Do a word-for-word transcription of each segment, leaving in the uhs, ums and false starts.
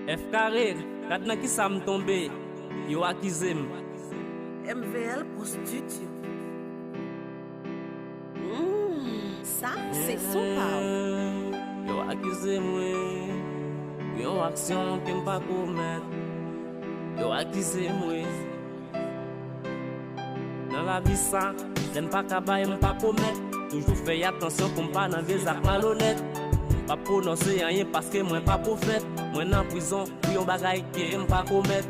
F kare, gad nan kisa m tonbe. Yo akize m. M V L Pro Studio. Hmm, sa se son pa w. Yo akize m wi, pou yon aksyon ke m pa komèt. Yo akize m wi. Nan lavi sa, lè m pa ka bay, m pa komèt. Toujou fè atansyon pou m pa nan vye zak malonèt. M p ap pwononse anyen paske mwen pa pwofèt. Mwen nan prizon pou yon bagay ke m pa komèt.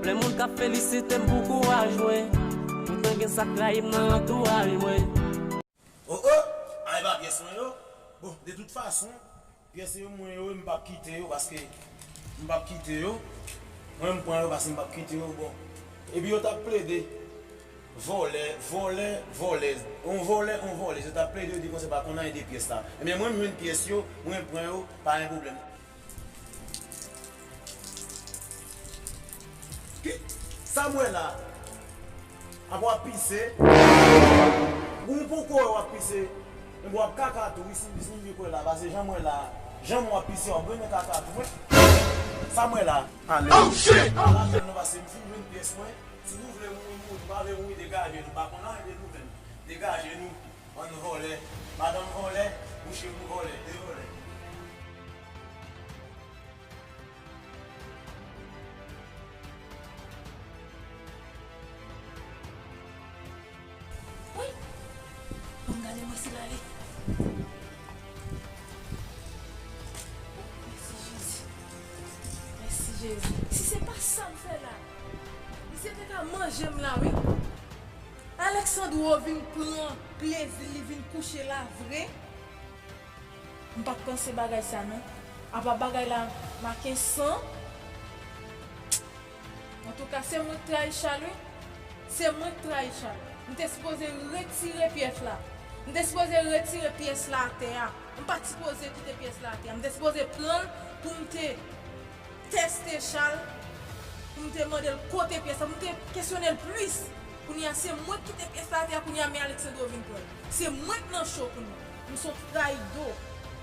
Plen moun k ap felisite m pou kouraj mwen. Poutan gen sa k rayi m nan antouraj mwen. Oh oh, a e pa pyès mwen yo. Bon, de tout fason, pyès yo mwen yo, m p ap kite yo paske m p ap kite yo. Mwen m pran yo paske m p ap kite yo. Bon, epi yo t ap plede vòlè, vòlè, vòlèz. On vòlè, on vòlèz. Yo t ap plede, yo di konsa pa konn anyen de pyès la. Ebyen, mwen m jwenn pyès yo, mwen pran yo, pa gen pwoblèm. Ki sa m wè la? Apa w ap pise? Ou poko wè w ap pise? Men w ap kaka tou wi, si, si m vin kwè la, paske jan m wè la, jan m w ap pise, w ap grennen kaka tou wi. Sa m wè la? Ale. Oh shit! Ala fè nou pase m fin jwenn pyès mwen. Si nou vle mouri, mouri. Nou pa vle mouri, degaje nou. Pa konn anyen de nou menm. Degaje nou. Bann vòlè. Madanm vòlè, mouche pou vòlè. De vòlè. Woy! Ban m gade mwen si l ale. Mèsi Jezi. Mèsi Jezi. Si se pa sa m fè la, misye te ka manje m la wi. Alexandro vin pran plezi l, li vin kouche la vre. M pa t panse bagay sa non. Apa bagay la make san. Antouka, se mwen k trayi Chal wi. Se mwen k trayi Chal. M te sipoze retire pyès la. M te sipoze retire pyès la atè a. M pa t sipoze kite pyès la atè a. M te sipoze pran l pou m te teste Chal, pou m te mande l kote pyès la, pou m te kesyone l plis. Kounye a, se mwen k kite pyès la atè a, kounye a, men Alexandro vin pran l. Se mwen k nan cho kounye a. M se yon trayido.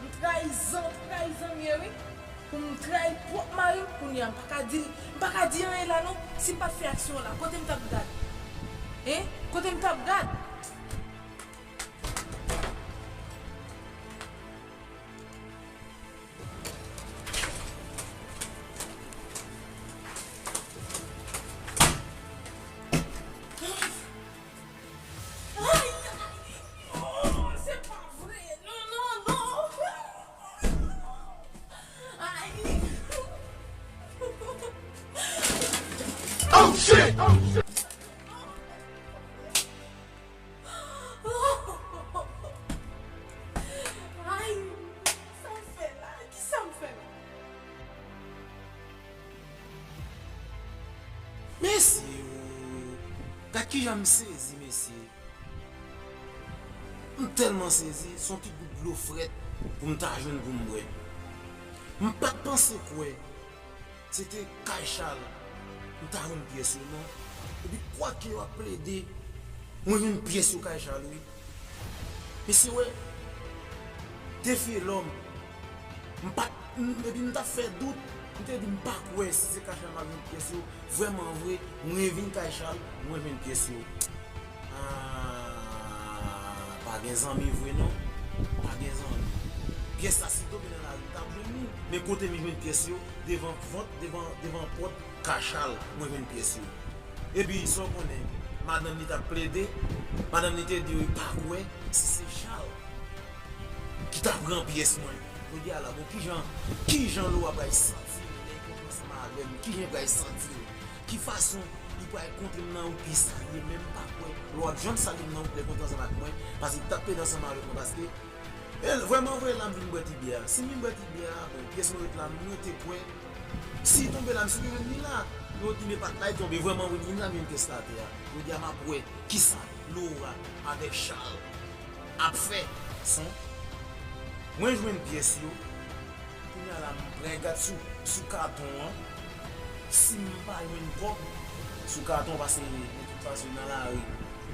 M trayizan, trayizan m ye wi. Pou m trayi pwòp mari m, kounye a, m pa ka di, m pa ka di anyen la non. Si m pa t fè aksyon la, kote m t ap gad? Hein? Kote m t ap gad? Ay, ay, non, se pa vre. Non, non, non. Ay. Oh shit! Oh shit! Ay, sa m fè la? Kisa m fè la? Mesye, o, gad kijan m sezi, mesye. M tèlman sezi, se yon ti gout dlo frèt pou m ta jwenn pou m bwè. M pa t panse kwè se te kay Chal m ta jwenn pyès yo non. Epi kwake yo ap plede, mwen jwenn pyès yo kay Chal wi. Mesye, wè, défier l'homme. M pa t, m, epi m t ap fè dout. M te di m pa kwè si se kay Chal m ap jwenn pyès yo. Vrèman vre, mwen vin kay Chal, mwen jwenn pyès yo. Ah, pa gen zanmi vre non. Pa gen zanmi. Pyès la si tonbe nan lari, m t ap jwenn li. Men kote m jwenn pyès yo, devan vant, devan, devan pòt kay Chal, mwen jwenn pyès yo. Epi, sa w konnen, madanm li t ap plede, madanm li te di yo li pa kwè si se Chal ki ta pran pyès mwen. Jodi a la, bon, kijan, kijan Laura pral santi l lè l kontre ansanm avè m? Kijan l pral santi l? Ki fason li pral kontre m nan wout li salye m, men m pa kwè Laura ap janm salye m nan wout lè l kontre ansanm ak mwen, paske li t ap plede ansanm avèk mwen, paske e vrèman vre la m vin bwè ti byè a. Si m vin bwè ti byè a, bon, pyès mwen ret la, m rete kwè. Si tonbe la, m si m jwenn li la. Yo di men pa t la, li tonbe vrèman vre, m vin la, m jwenn pyès la atè a. Jodi a m ap wè kisa Laura avèk Chal ap fè. Son. Mwen jwenn pyès yo. Kounye a la, m pral gad sou, sou katon an. Si m pa jwenn kòb sou katon, paske de tout fason nan lari,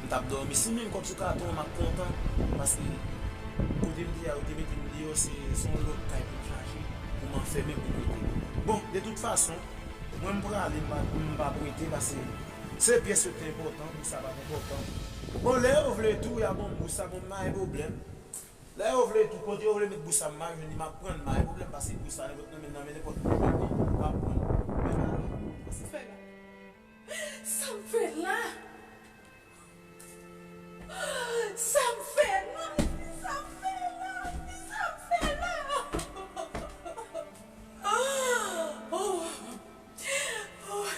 m t ap dòmi. Si m jwenn kòb sou katon an, m ap kontan. Paske kote m te ye a, yo te mete m deyò, se, se yon lòt kay pou m chache. M ap fèmen pou m rete. Bon, de tout fason, mwen m prale, m pa, m p ap rete, paske se pyès yo ki te enpòtan, bous sa pa t enpòtan. Bon, lè yo vle tou, y a ban m bous sa, bon, m pa gen pwoblèm. Lè yo vle tou, kote yo vle met bous sa, m pa jwenn li, m ap pran l, m pa gen pwoblèm, paske bous sa, nenpòt nan men, nan men nenpòt moun jwenn li, m ap pran l. Men pa la. Sa m fè la? Sa m fè la? Sa m fè la? Sa m fè la? Sa m fè la? Oh! Oh! Oh!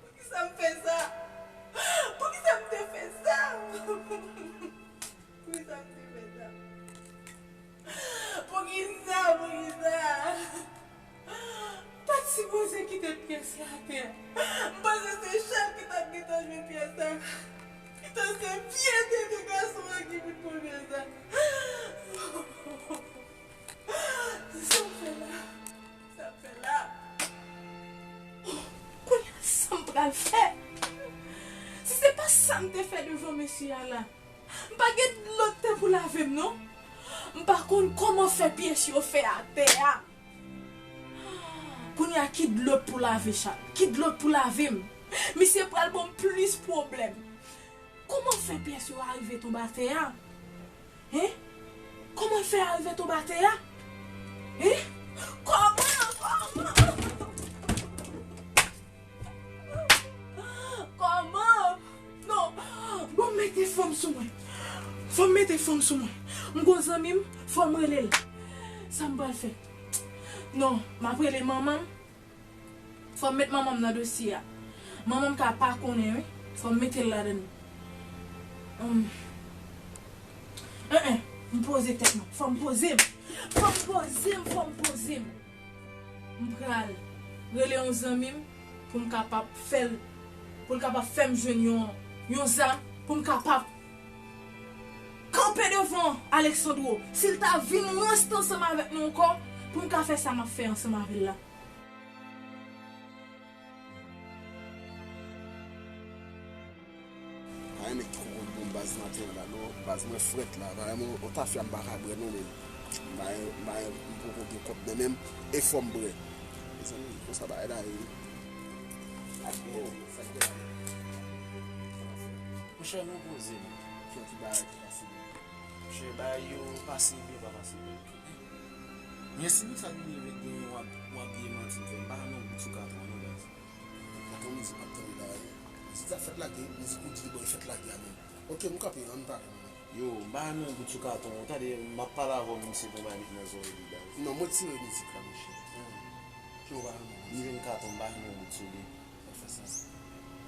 Poukisa m fè sa? Poukisa m te fè sa? Poukisa m te fè sa? Poukisa? Poukisa? M pa t sipoze kite pyès la atè. M panse se Chal ki t ap gentan jwenn pyès la. Poutan se fyète de gason an ki vin pou l fè sa. Sa m fè la? Sa m fè la? Kounye a sa m pral fè? Si se pa sa m te fè devan mesye a la, m pa gen dlo te pou lave m non. M pa konn kòman fè pyès yo fè atè a. Kounye a ki dlo pou lave Chal? Ki dlo pou lave m? Misye pral ban m plis pwoblèm. Kòman fè pyès yo arive tonbe atè a? Hein? Kòman fè arive tonbe atè a? Hein? Kòman? Kòman? Kòman? Non. Bon, mete fòm sou mwen. Fò m mete fòm sou mwen. M gon zanmi m, fò m rele l. Sa m pral fè? Non, m ap rele manman m. Fò m met manman m nan dosye a. Manman m ka pa konnen, wi. Fò m mete l ladan l. Hum. En, en, m poze tèt mwen. Fò m poze m. Fò m poze m, fò m poze m. M pral rele yon zanmi m pou m kapab fè l, pou l kapab fè m jwenn yon, yon zam, pou m kapab kanpe devan Alexandro. Si l ta vin ranste ansanm avèk nou ankò, pou m ka fè sa m ap fè ansanm avè l la. Pa gen nèg ki konn bon baz maten an la non. Baz mwen frèt la. Vrèman, yon tafya m pa ka bwè non, men m pa, m pa, m poko gen kòb nan men m. E fò m bwè. Mezanmi, konsa bagay la ye. Ak, oh, sa k gen la? Monchè, nou poze nou. Ki, ki bagay ki pase? Monchè, bagay yo pase byen, pa pase byen. Men si nou sa vini vin gen w ap, w ap byen manti m fè, m pa nan gout sou katon an non, baz. Katon mizik p ap tande la. Mizik sa fèt lage, mizik ou di li bon, li fèt lage a menm. Ok, m kanpe, ann pale. Yo, m pa nan gout sou katon, ou tande, m ap pale avè w, menm si bon bagay met nan zòrèy li, baz. Non, mwen tire mizik la, monchè. Hmm. Ki w pa nan gout? M jwenn katon, m pa nan gout sou li. Sa fè sa.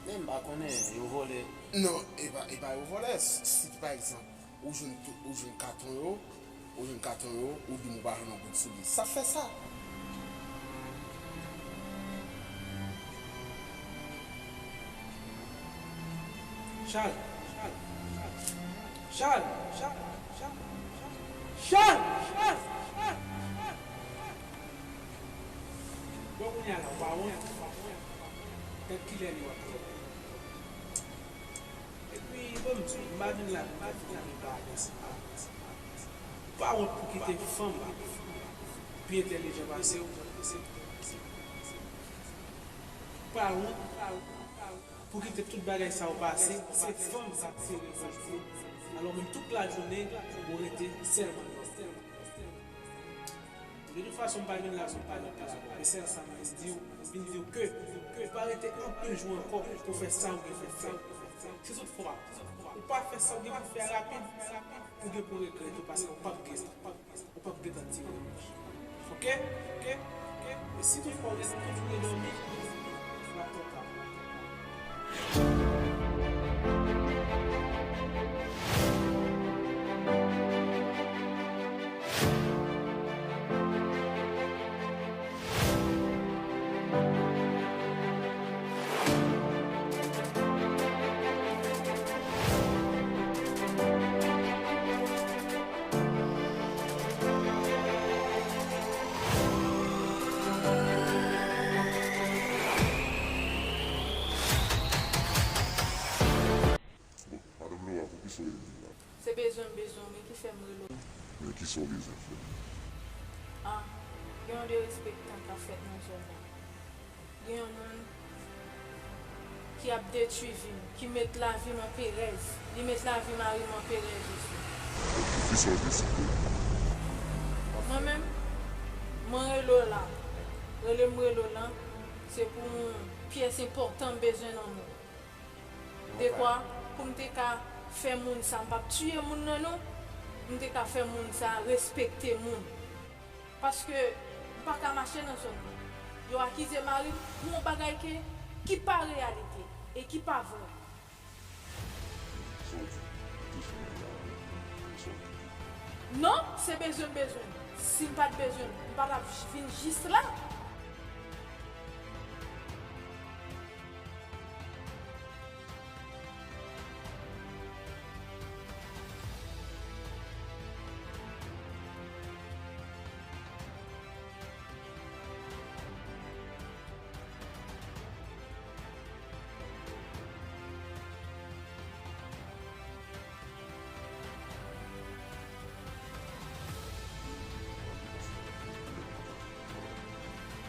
Men m pa konnen, yo vòlè. Non, e pa, e pa yo vòlè. Si, si pa egzanp, ou jwenn tou, ou jwenn katon yo, ou jwenn katon yo, ou di m ou pa jwenn yon goud sou li. Sa fè sa. Chal, Chal, Chal, Chal, Chal, Chal, Chal, Chal, Chal. Bon, kounye a la, w pa wont? Gad kilè li w ap fè. Epi, bon, m di w, m pa vin la pou m vin fè bagay sa. Ou pa wont pou kite fanm pi entèlijan pase w? Ou pa wont pou kite tout bagay sa yo pase? Se fanm k ap fere fanm yo. Alò menm tout lajounen, ou rete sèlman nan fanm. De tout fason, m pa vin la sou pale pale. Men sèl sa m vin di w, m vin di w ke ou pa rete anpil jou ankò pou fè sa ou gen pou fè. Si toutfwa ou pa fè sa ou gen pou fè a rapid, ou gen pou regrèt ou, paske ou p ap gen, ou p ap gentan tire revanch. Ok? Ok? Ok? E si toutfwa ou rete toujou gen dòmi, l ap twò ta. Sa w bezwen fè? Ah, gen yon derespektan k ap fèt nan zòn nan. Gen yon moun ki ap detwi vi m, ki met lavi m an perèz. Li met lavi mari m an perèz osi. Kisa w deside? Mwen menm, mwen rele w la. Rele m rele w lan, se pou yon pyès enpòtan m bezwen nan men w. Dekwa pou m te ka fè moun sa, m p ap tiye moun nan non, m te ka fè moun sa respekte moun. Paske m pa ka mache nan zòn nan. Yo akize mari m pou yon bagay ke, ki pa reyalite e ki pa vrè. Sa w di, ou te sou mwen la, sa w di. Non, se bezwen m bezwen l. Si m pa t bezwen l, m pa t ap vin jis la.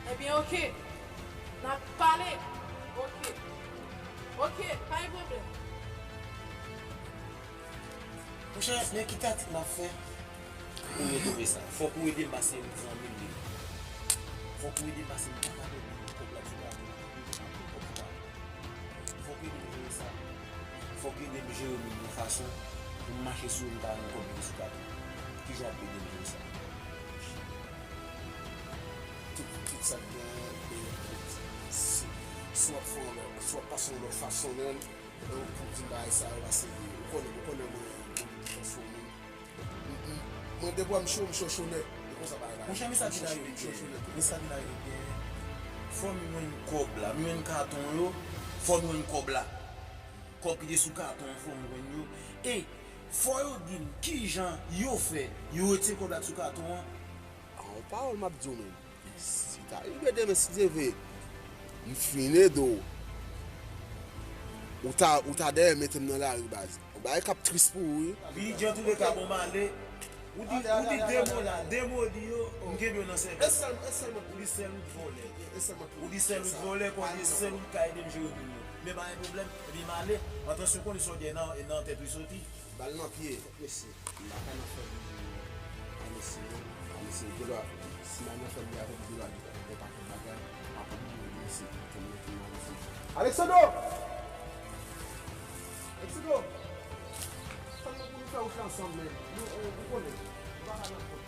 Ebyen, oke. N ap pale. Oke. Oke, pa gen pwoblèm. Monchè, men ki taktik m ap fè. Ou retwouve sa. Fòk ou ede m pase zanmi m li. Fòk ou ede m pase m pa ka pèdi kòb la ti ka. Fòk ou ede m jere sa. Fòk ou ede m jere moun yon fason pou m mache sou yo, m pa nan kòb ki sou katon. Kijan w ap ede m jere sa? Tout, tout sa k gen, e, si, si w ap fè yon lòt, si w ap pase yon lòt fason, menm, pou di m bagay sa yo, paske ou konnen, ou konnen mwen, mwen, mwen, mwen depi m cho, m cho cho nèt. E konsa bagay la ye. Monchè, men sa ki la yo, men sa ki la yo, gen, fò m jwenn kòb la, m jwenn katon yo, fò m jwenn kòb la. Kòb ki te sou katon an, fò m jwenn yo. E fò yo di m kijan yo fè, yo retire kòb la sou katon an. An pawòl m ap di w menm. Si ta rive demen, si Dye vle, m fin ede w. Ou ta, ou ta dèyè mete m nan lari, baz. Yon bagay k ap tris pou ou, wi. Wi, Djan, touleka, bon, m ale. Ou di, ou di de mo la, de mo di yo, m kenbe yo nan sèvèl. Ou di sèl ou t vòlè. Ou di sèl ou t vòlè, kounye a sèl ou t ka ede m jere moun yo. Men pa gen pwoblèm, epi m ale. Antansyon, konnen sa w di nan, nan tèt ou soti. Bal nan pye. Mesye, m pa ka nan fè m a mesye yo, a mesye yo, gen dwa, si m al nan fè m li avè m, gen dwa li fè yon pakèt bagay, m ap oblije di mesye, pou m mete m a mesye. Alexandro! Alexandro! Sa n nan pou nou fè wout la ansanm, men, nou, ou, ou konnen, nou pa ka nan kont.